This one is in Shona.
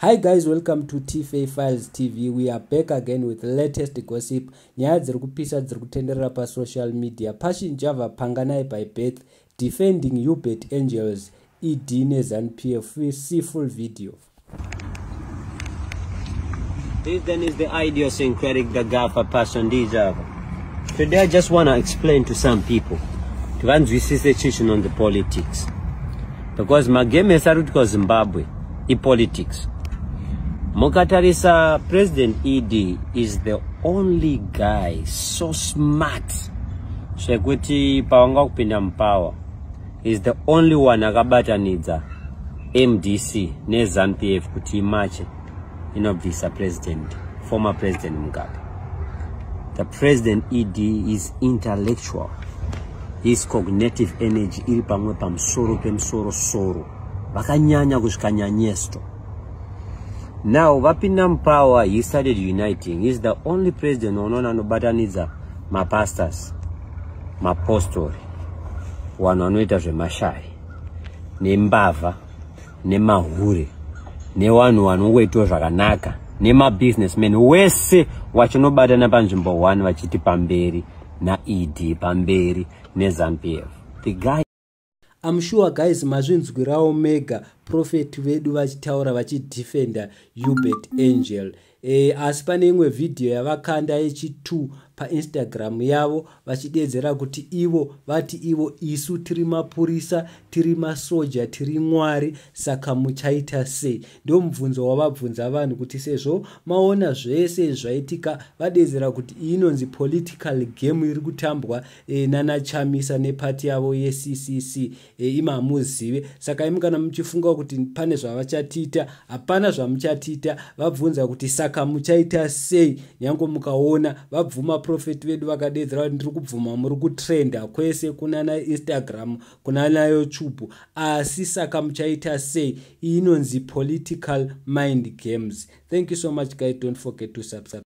Hi guys, welcome to TFA Files TV. We are back again with latest gossip. Nyaya dziri kupisa dziri kutenderera pasocial media. Passion Java Panganai by birth defending Uebert Angels ED neZANU PF. See full video. This then is the idiosyncratic, the Gafa Passion Java. Today I just want to explain to some people to vanzwisise chichi on the politics. Because magame ese ari kuitwa Zimbabwe ipolitics. Mukatarisa, President ED is the only guy so smart zvekuti pavanga kupinda mupower is the only one akabatanidza MDC neZANU PF kuti imache inobvisa president, former President Mugabe. The President ED is intellectual. His cognitive energy iri pamwe pamusoro pemusoro soro, vakanyanya kusvika nyanyesto. Now vapinda mupower, he started uniting. He is the only president unoona anobatanidza mapastors, mapostori, vanhu vanoita zvemashai, nembavha, nemahure, nevanhu vanongoitawo zvakanaka, nemabusinessmen wese wachinobatana panzvimbo 1 vachiti pamberi naED, pamberi neZANU PF. The guy I'm sure guys mazvinzwirawo mega prophet vedu vachitaura vachidefenda Uebert Angel. Asi pane imwe vhidhiyo yavakanda yechi2 paInstagram yavo vachidedzera kuti ivo vati ivo isu tiri mapurisa, tiri masoja, tiri Mwari, saka muchaita sei? Ndo mubvunzo wavabvunza vanhu kuti sezvo maona zvese zvaitika, vadedzera kuti iyi inonzi political game iri kutambwa nanaChamisa nepati yavo yeCCC. Imi hamuzive, saka imi kana muchifunga kuti pane zvavachatiita, hapana zvamuchatiita. Vabvunza kuti saka muchaita sei nyange mukaona vabvuma. Prophet vedu vakadedzera kuti ndiri kubvuma muri kutrenda kwese kunana Instagram, kunana YouTube, asi saka muchaita sei? Iyi inonzi political mind games. Thank you so much guys, don't forget to subscribe.